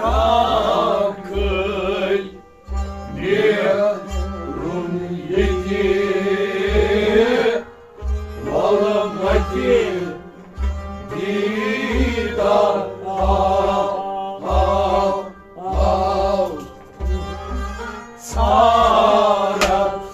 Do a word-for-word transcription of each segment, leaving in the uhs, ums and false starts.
عقل نیرُن ییٚتہِ، وَلہٕ مَتہِ دیٖدار آو، آو، آو ژھارَتھ۔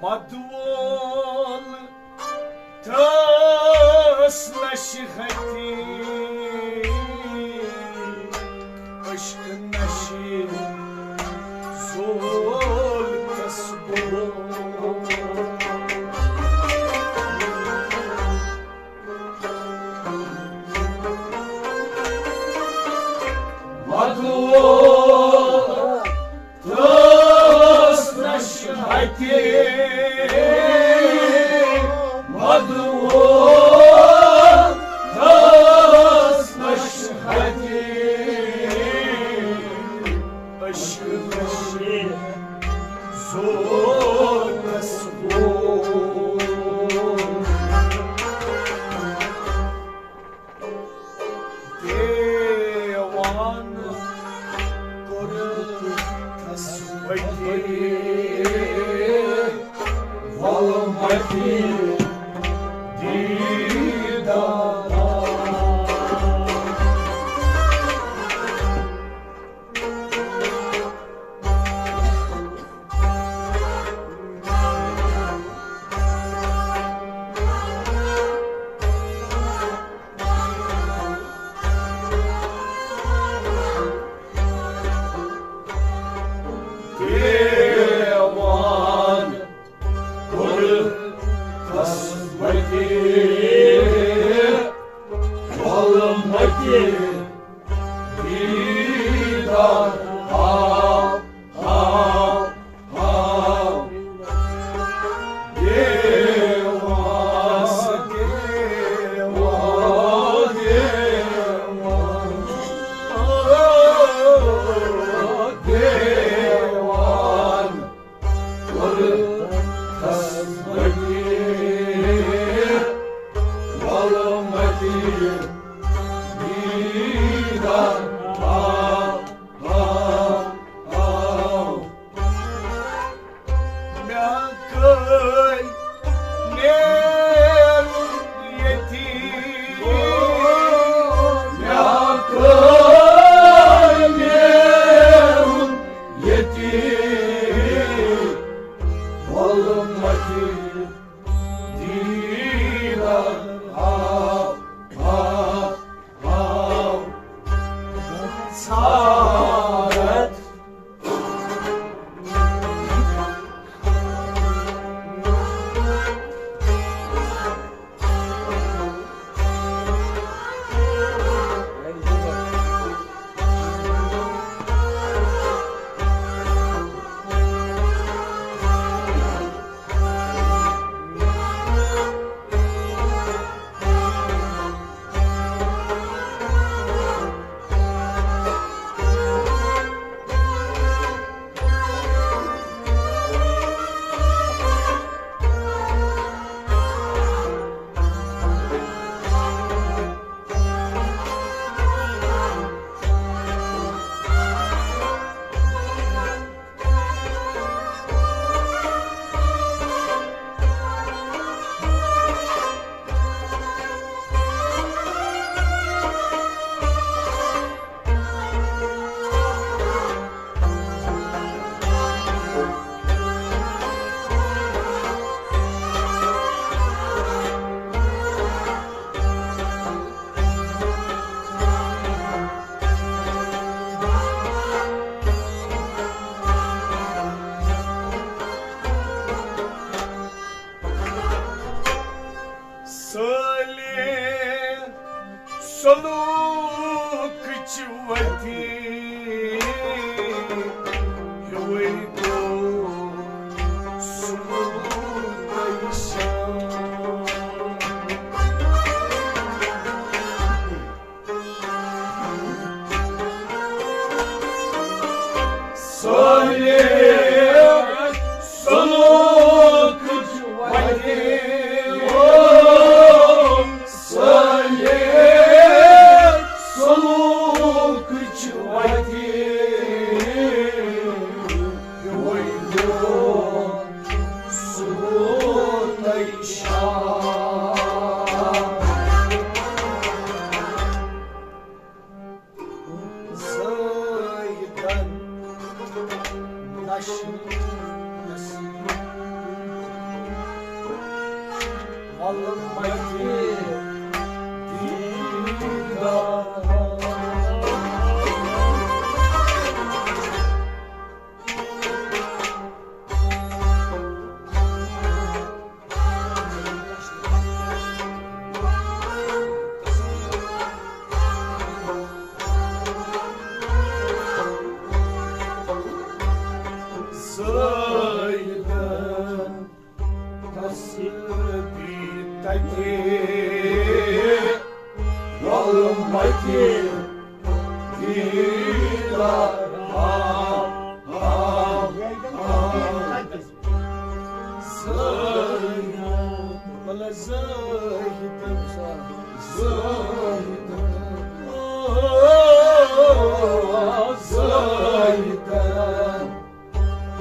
مدٕ وول تٔس نشہِ ہتی، عشقہٕ نشہِ زول تس گوٚو۔ مدٕ وول تٔس نشہِ ہتی، مدٕ وول تٔس نشہِ ہتی، عشقہٕ نشہِ زولس گوٚو۔ دیوان کوٚر تس وتی، ول متی دیدار۔ دیوان کوٚر تس وتی، ول متی دیدار آو، آو، آو۔ دیوان، دیوان، دیوان، دیوان۔ کوٚر تس وتی، سلوکٕچ وتہِ ہیوٚوُے گوٚو سُہ گوٚو نشان۔ صالح سلوکٕچ وتہِ، او صالح سلوکٕچ وتہِ، ہیوٚوُے گوٚو سُہ گوٚو نشان۔ زٲہدن نشہٕ نصیب، ولہٕ متہِ دیدار۔ زٲہدن تسبیح تتہِ ولہٕ متہِ دیدار۔ آ، آ، آ۔ زٲہدن، ولا زٲہدن، زٲہدن، آ، زٲہدن۔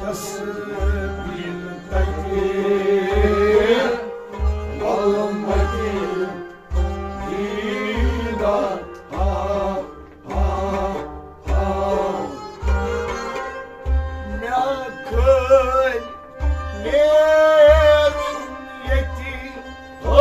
تسبیح تتہِ ولہٕ متہِ دیدار۔ آ، آ، آ۔ مےٚ کٔرۍ نیرُن ییٚتی، او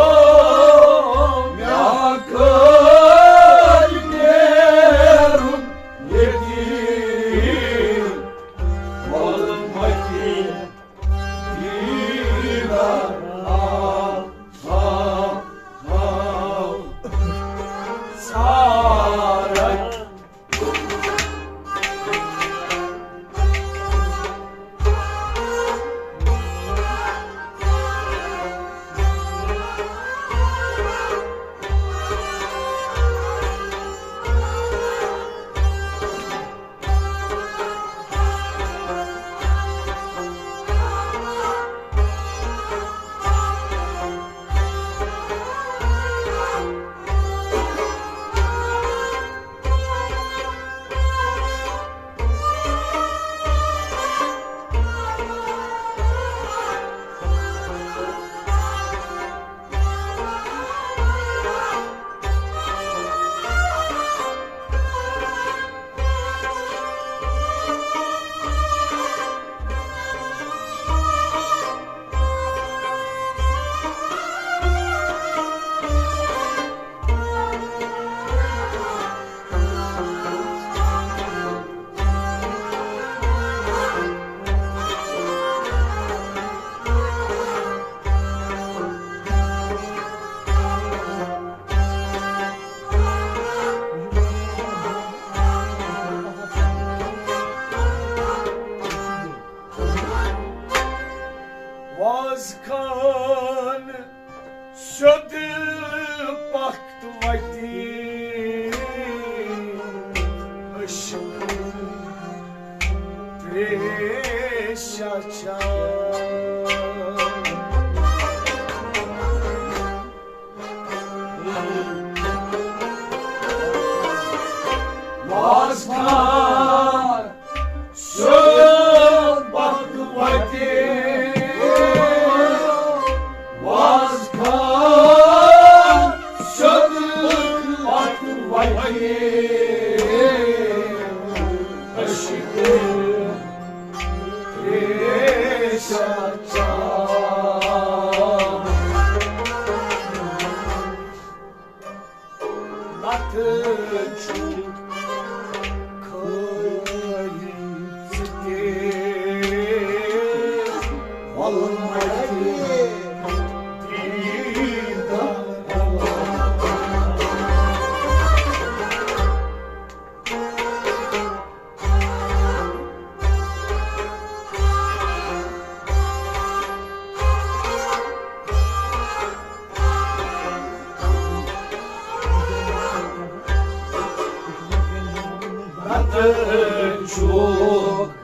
چھُکھ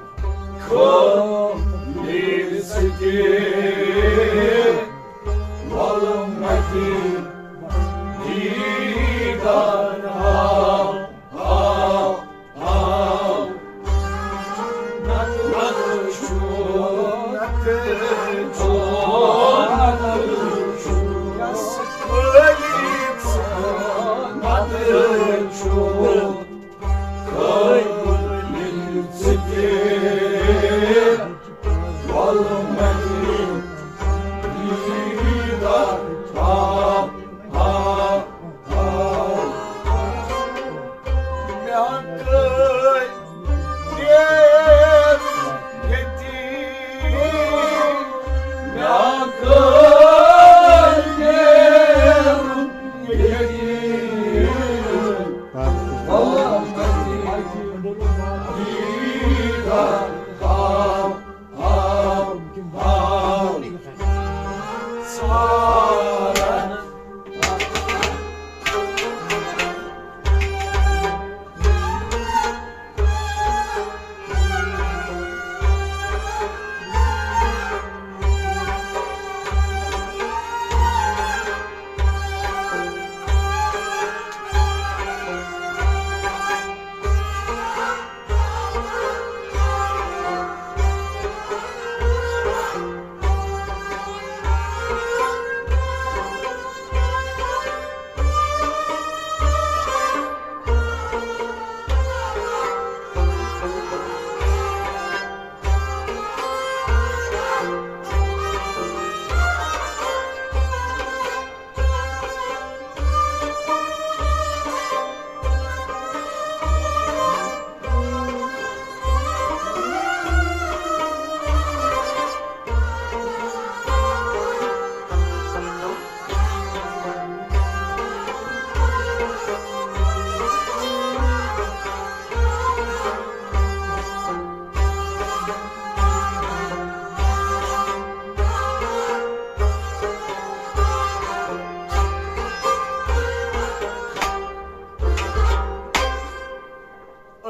خٲلی ژٕ تہِ، وۄلمتی دیٖدار ہاو، ہاو، ہاو۔ نتہٕ چھُ، نتہٕ چھُ، نتہٕ چھُ، نتہٕ چھُ۔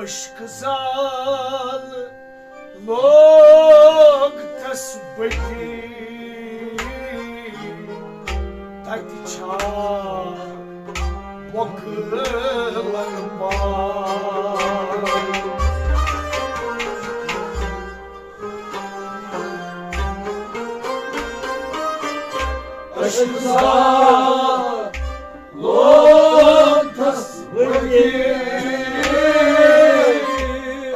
عشق زال لوگ تس بتی، تتہِ چھا مۄکلن بار۔ عشق زال لوگ تس بتی،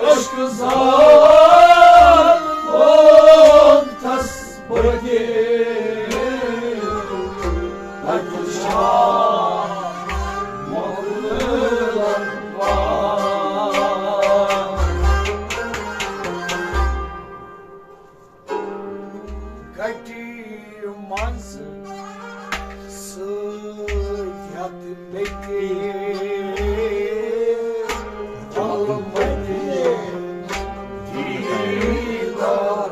عشق زال لوگ تس بتی، تتہِ چھا مۄکلن بار۔ گٹی منٛز سۭتۍ ہٮ۪تھ مےٚ تہِ، وۄلمتی دیٖدار۔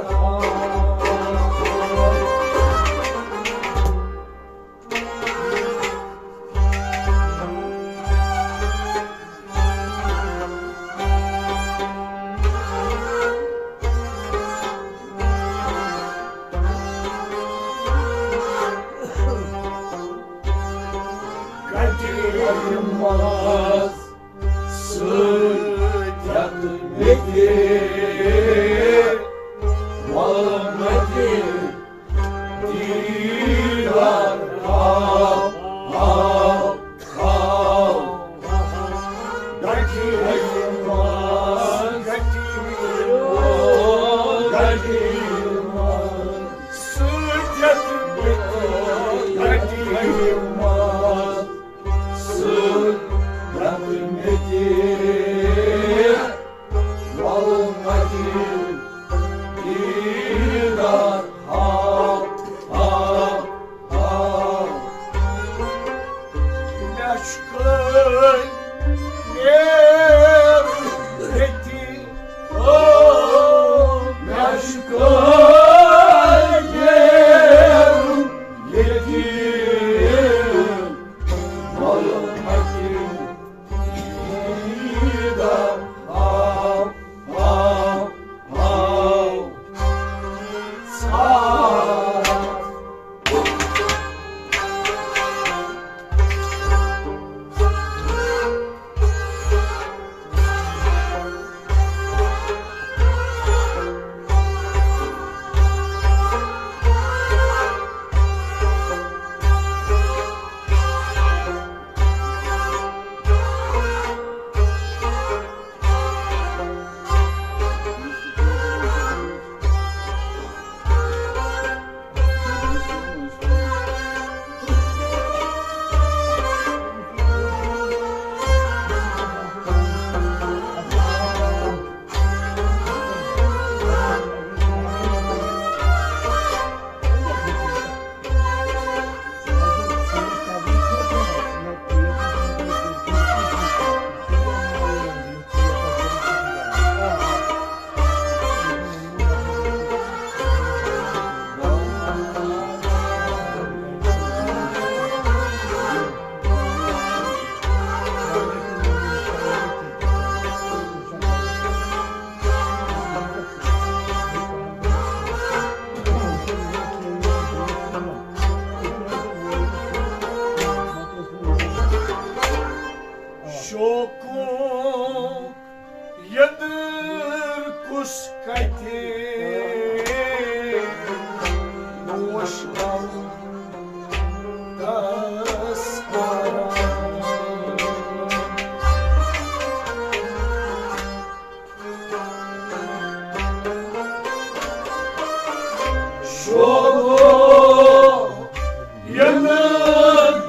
کتہِ منٛز سۭتۍ یتھ مےٚ تہِ وۄلمتی دیٖدار ہاو، ہاو، ہاو۔ گٹی منٛز، گٹی منٛز، گٹی منٛز سۭتۍ یتھ مےٚ تہِ، گٹی منٛز سۭتۍ یتھ مےٚ تہِ وۄلمتی دیٖدار ہاو، ہاو، ہاو۔ مےٚ چھُ کٲلۍ نیرُن ییٚتی، او، مےٚ چھُ کٲلۍ نیرُن ییٚتی۔ وۄلمتی دیٖدار ہاو،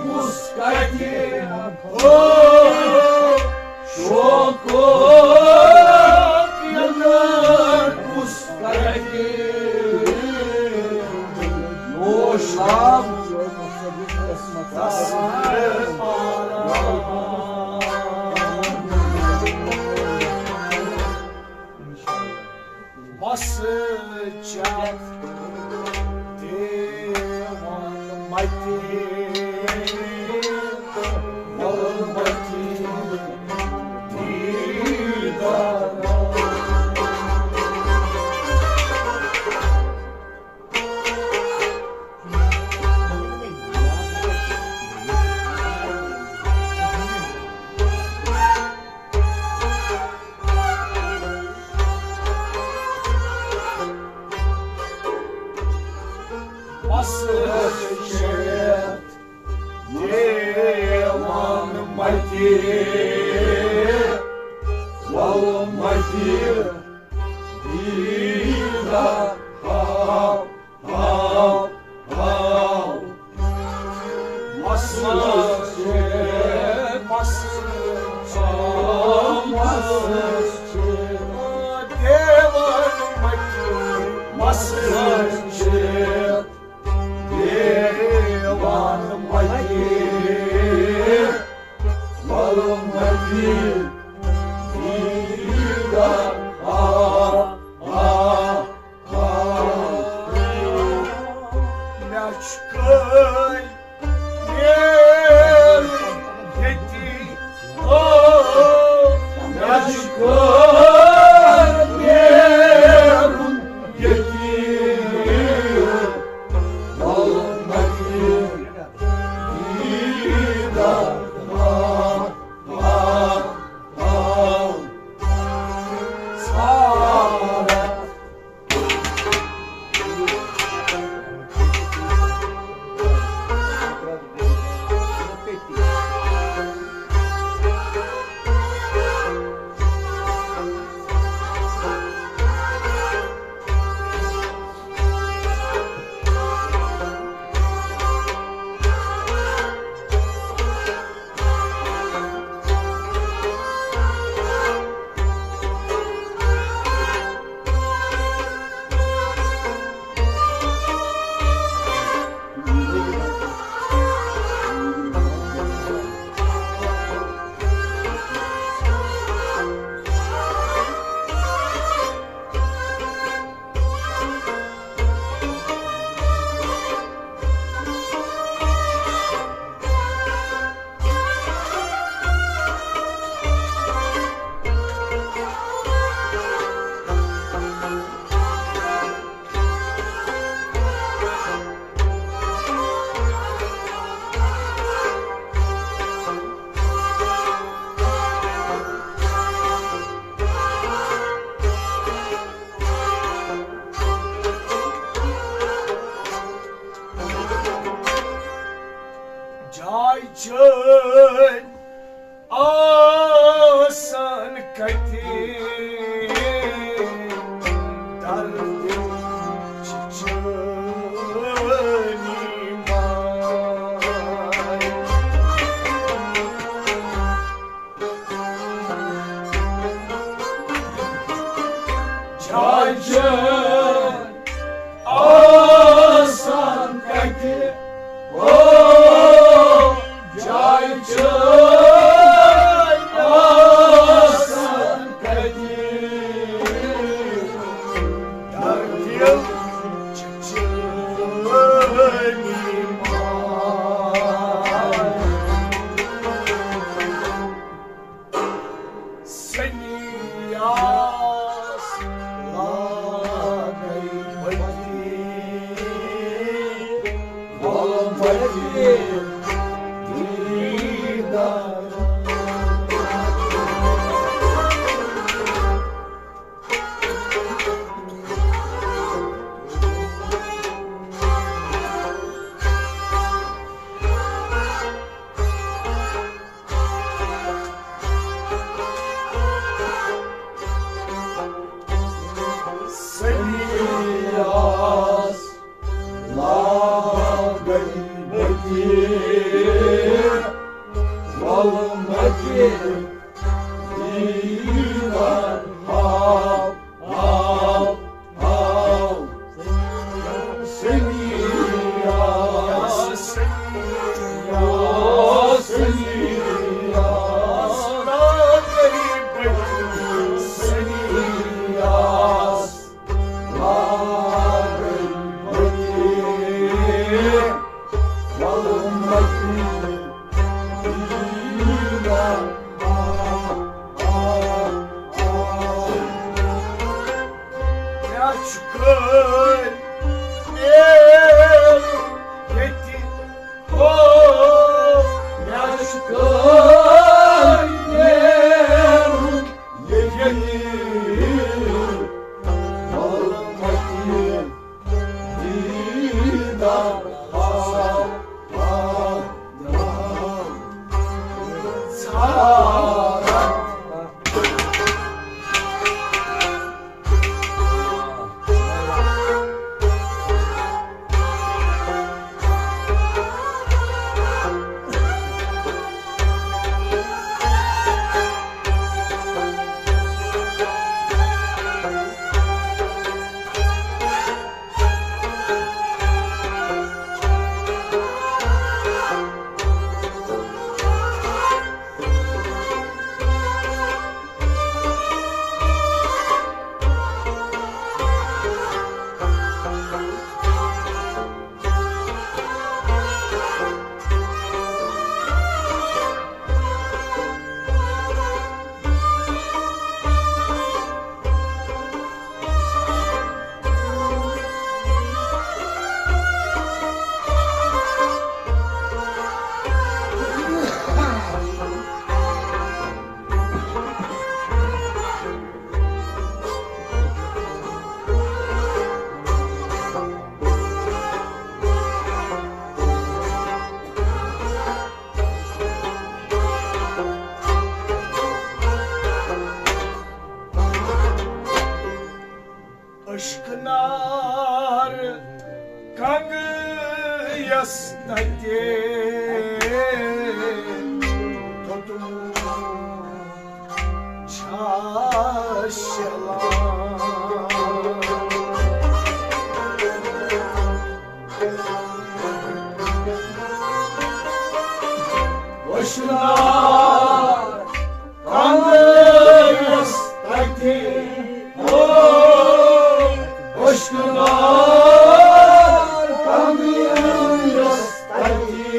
کُس کتہِ، او، شوقو یلہٕ کُس کتہِ، نوش آب۔ بس چتھ دیوان متی، ملمتی دیدار۔ بس شیخ دیوان متی، ول متی دیدار ہاو، ہاو، ہاو۔ مسجد، مسجد، مسجد۔ دیوان متی، مسجد، دیوان متی، ول متی دیدار ہاو، ہاو۔ مےٚ چھُ کٲلۍ نیرُن ییٚتی، او، مےٚ چھُ کٲلۍ نیرُن ییٚتی، او، مگر دیدار ہاو، ہاو، ہاو۔ جاے چٲنۍ آسان کتہِ، دردِ چھِ چٲنی ماے۔ جاے چٲنۍ آسان کتہِ، او، جاے چٲنۍ آسان کتہِ، دردِ چھِ چٲنی ماے۔ سنیاس لاگے بتی، بتی دیدار۔ سنیاس لاگے بتی۔ Ol mati, dinar, hav, hav, hav. Seni yaz, yaz, seni yaz. Seni yaz. عشقہٕ نار کنٛگہٕ یس تتہِ توٚتُم چھا شیلان۔ عشقہٕ نار کنٛگہٕ یس تتہِ، او، عشقہٕ نار کنٛگہٕ یس تتہِ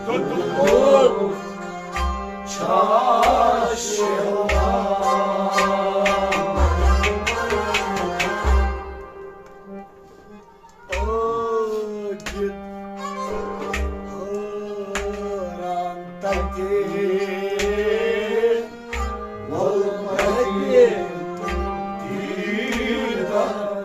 توٚتُم چھا شیلان۔ عٲجِز حٲران تَتہِ وۄلمَتہِ دیٖدار۔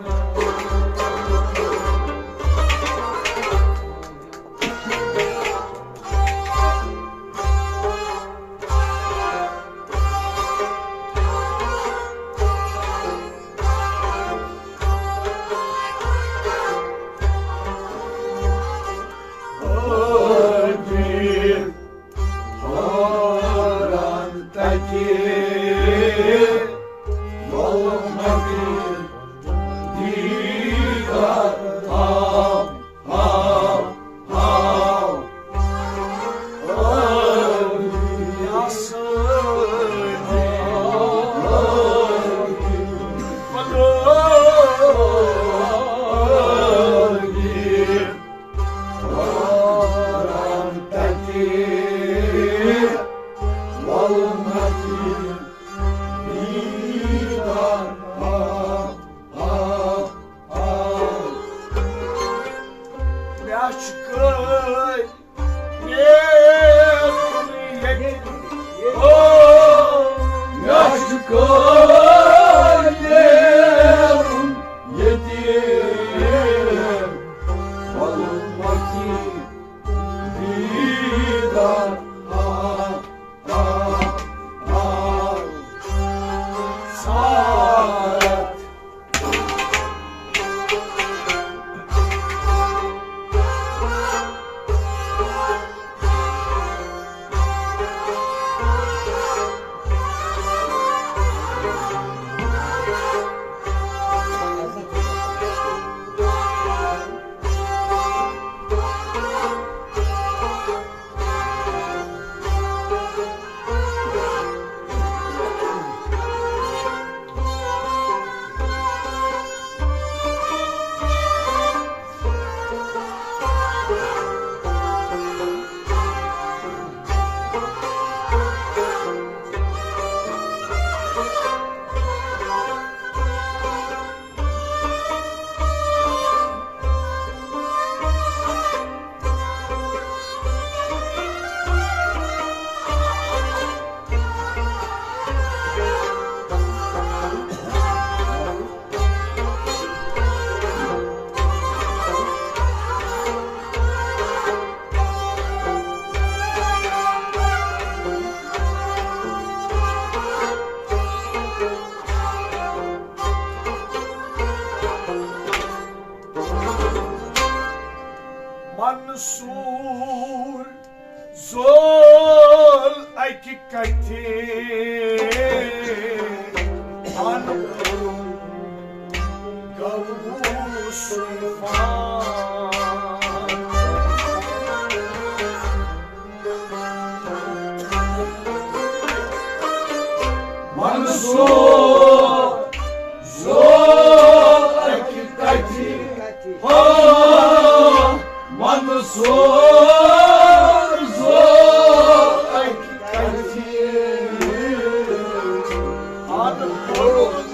مےٚ چھُ کٲلۍ نیرُن ییٚتہِ۔ او، مےٚ چھُ کٲلۍ نیرُن ییٚتہِ۔ وَلہٕ مَتہِ دیٖدار۔ آ، آ، آ۔ سارت۔ سوٗر زول اَکہِ کَتھِ، اَن کوٚرُن گوٚو سُے فان۔ منصور زول اَکہِ کَتھِ، ہا، منصور زول اَکہِ کَتھِ، اَن کوٚرُن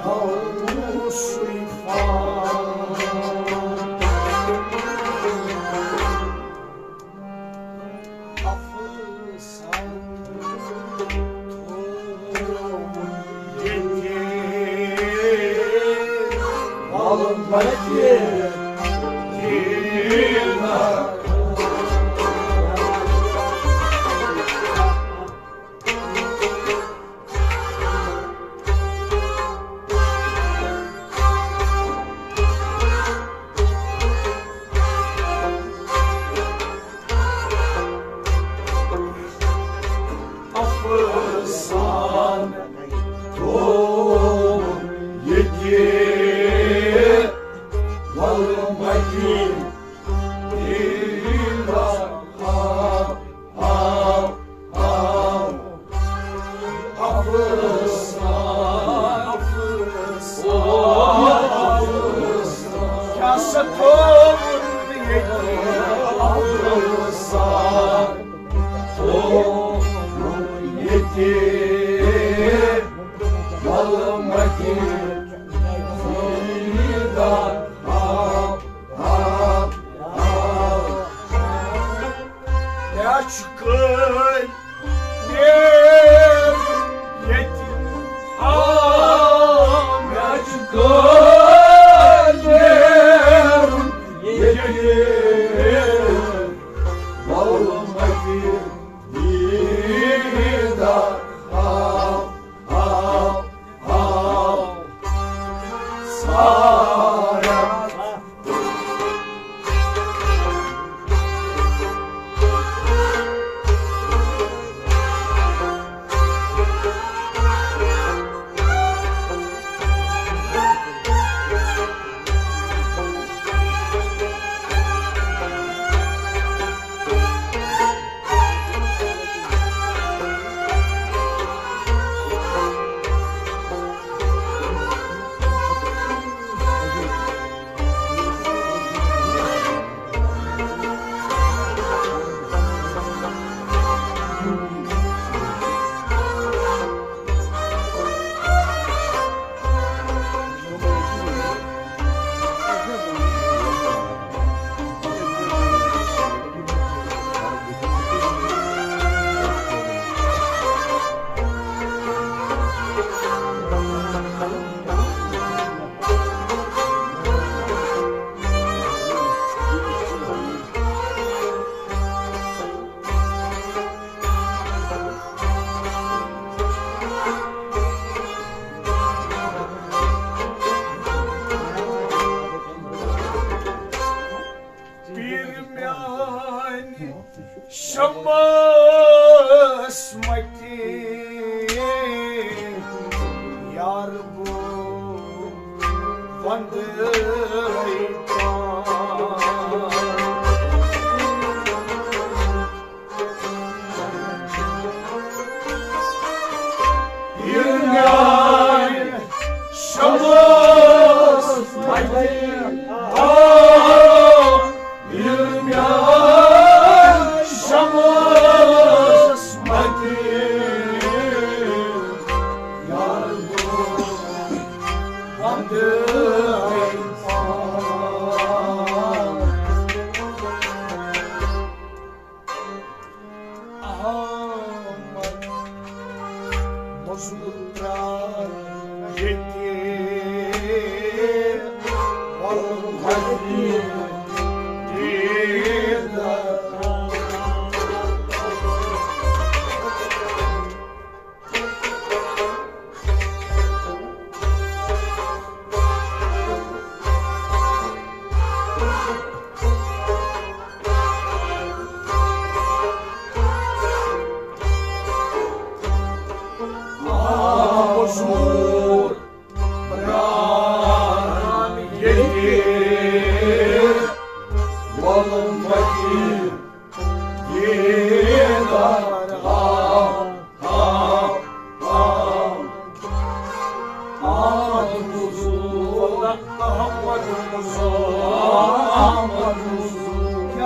گوٚو سُے فان۔ افسانہٕ تھوٚوُن ییٚتہِ، ولہٕ مَتہِ دیٖنہ۔ افسانہٕ تھوٚوُن ییٚتہِ، ولہٕ مَتہِ دیٖنہ۔ آ، آ، آ۔ افسانہٕ، افسانہٕ، افسانہٕ۔ کیٛاہ سا تھوٚوُن ییٚتہِ؟ افسانہٕ تھوٚوُن ییٚتہِ، ولہٕ مَتہِ دیٖنہ۔ آ، آ، آ۔ مےٚ چھُ کٲلۍ نیرُن ییٚتہِ۔ آ، مےٚ چھُ کٲلۍ نیرُن ییٚتہِ۔ ولہٕ مَتہِ دیٖنہ۔ آ، آ، آ۔ سارا۔ پیٖر میانہِ شمس متی یار بہٕ وندے پان۔ ییٚلہِ میانہِ شمس متی آو، ییٚلہِ میانہِ شمس متی یار بہٕ وندے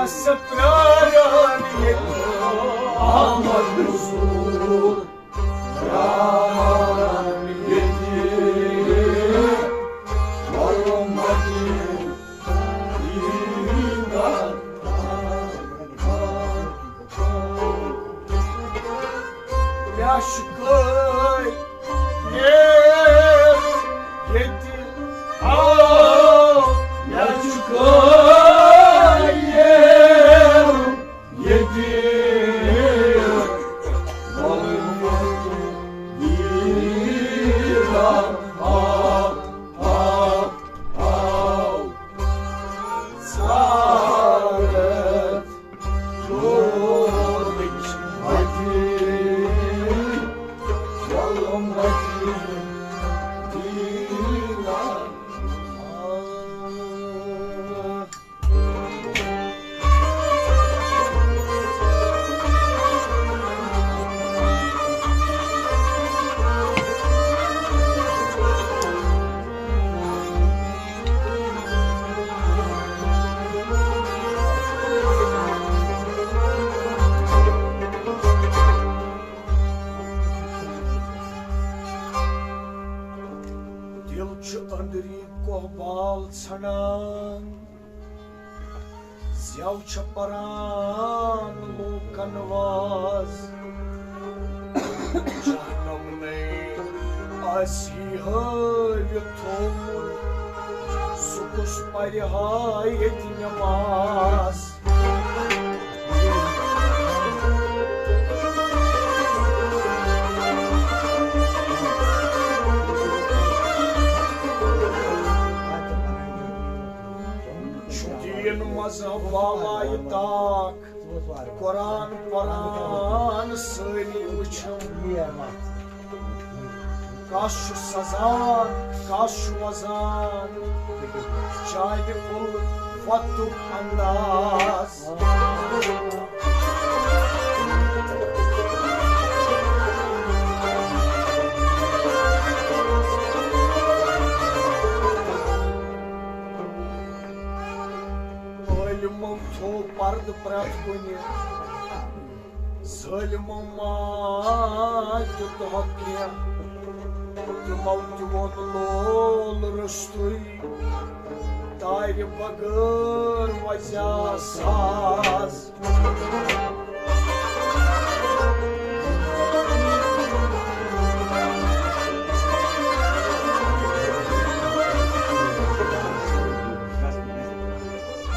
سپراران ییٚتہِ احمد رسول، پراران ییٚتہِ محمد دیدار۔ مےٚ چھُ کٲلۍ ییٚتہِ آو، مےٚ چھُ کٲلۍ ییٚتہِ، ییٚتہِ وۄلمُت دیدار آو، آو، آو۔ ژھارتھ لوٚگ مےٚ وۄلمُت دیدار۔ دِل چھُ أنٛدری کوہ بال ژھنان، زٮ۪و چھےٚ پران لوٗکن واز۔ جہنم نے آسی ہٲوِتھ تھوٚومُت، سُہ کُس پرِ ہا ییٚتہِ نماز؟ چھُ دیٖن مذہب والایہِ تاک، قرآن پران سٲری وٕچھو۔ کس چھُ سزان، کس چھُ وزان، چانہِ الفتُک انداز۔ عٲلمو تھوو پردٕ پرٛٮ۪تھ کُنہِ، ظٲلمو ما دیُت حق کینٛہہ، تِمو تہِ ووٚن لول روٚستُے، تارِ بغٲر وزیا ساز۔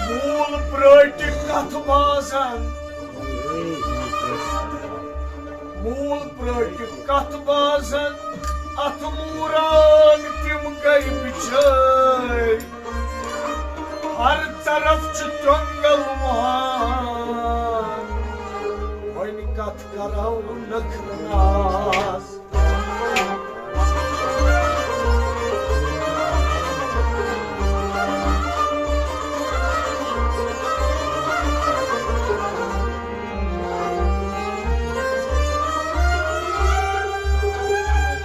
موٗل پرٛٲٹھۍ کتھ بازن، موٗل پرٛٲٹھۍ کتھ بازن، اتھ موٗران تِم گٔے بِچٲرۍ۔ ہر طرف چھُ جنگل وُہان، وۄنۍ کتھ کرو نخرٕ ناز۔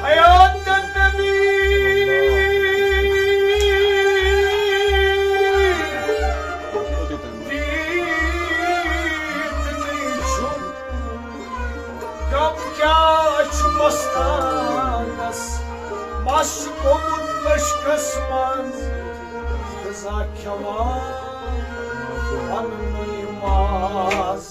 حیات النبی دیدنٕے چھُم، غم کیٛاہ چھُ مستانس، مس چھُ گوٚمُت عشقس منٛز، غذا کھٮ۪وان پننُے ماز۔